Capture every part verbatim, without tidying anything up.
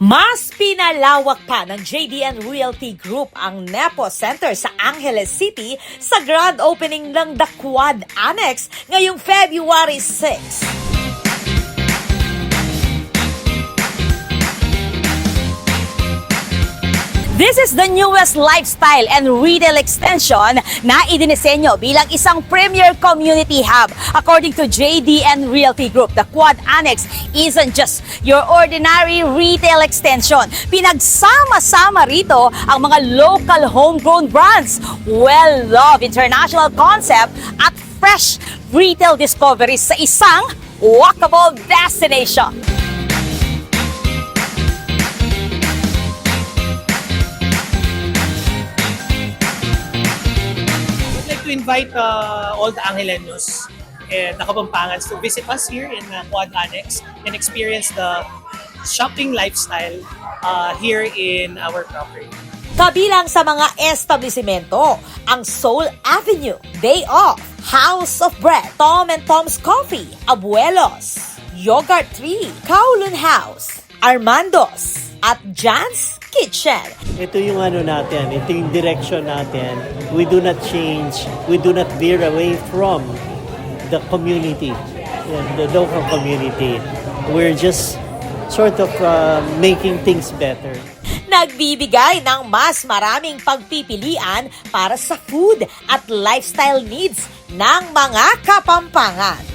Mas pinalawak pa ng J D N Realty Group ang Nepo Center sa Angeles City sa grand opening ng The Quad Annex ngayong February six. This is the newest lifestyle and retail extension na idinisenyo bilang isang premier community hub. According to J D N Realty Group, the Quad Annex isn't just your ordinary retail extension. Pinagsama-sama rito ang mga local homegrown brands, well-loved international concept, at fresh retail discoveries sa isang walkable destination. I'd like to invite uh, all the Angeleños and the Kapampangans to visit us here in uh, Quad Annex and experience the shopping lifestyle uh, here in our property. Kabilang sa mga establisimento, ang Soul Avenue, Day Off, House of Bread, Tom and Tom's Coffee, Abuelos, Yogurt Tree, Kowloon House, Armando's, at Jan's Kitchen. Ito yung ano natin, ito yung direction natin. We do not change, we do not veer away from the community, the local community. We're just sort of uh, making things better. Nagbibigay ng mas maraming pagpipilian para sa food at lifestyle needs ng mga Kapampangan.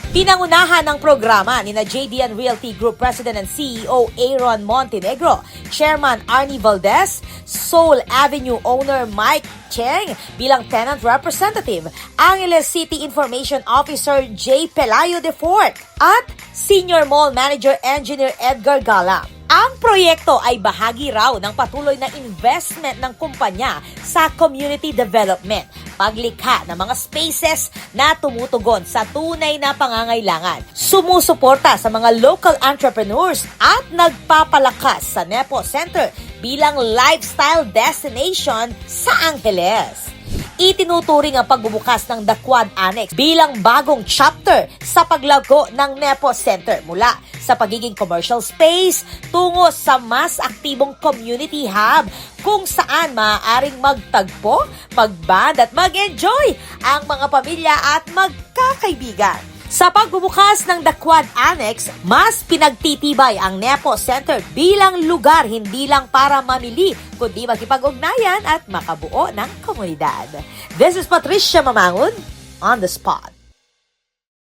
Pinangunahan ng programa ni na J D N Realty Group President and C E O Aaron Montenegro, Chairman Arnie Valdez, Soul Avenue owner Mike Cheng bilang tenant representative, Angeles City Information Officer J Pelayo the fourth, at Senior Mall Manager Engineer Edgar Gala. Ang proyekto ay bahagi raw ng patuloy na investment ng kumpanya sa community development, paglikha ng mga spaces na tumutugon sa tunay na pangangailangan, sumusuporta sa mga local entrepreneurs at nagpapalakas sa Nepo Center bilang lifestyle destination sa Angeles. Itinuturing ang pagbubukas ng The Quad Annex bilang bagong chapter sa paglago ng Nepo Center mula sa pagiging commercial space tungo sa mas aktibong community hub kung saan maaaring magtagpo, mag-bond at mag-enjoy ang mga pamilya at magkakaibigan. Sa pagbubukas ng The Quad Annex, mas pinagtitibay ang Nepo Center bilang lugar hindi lang para mamili, kundi makipag-ugnayan at makabuo ng komunidad. This is Patricia Mamangun, on the spot.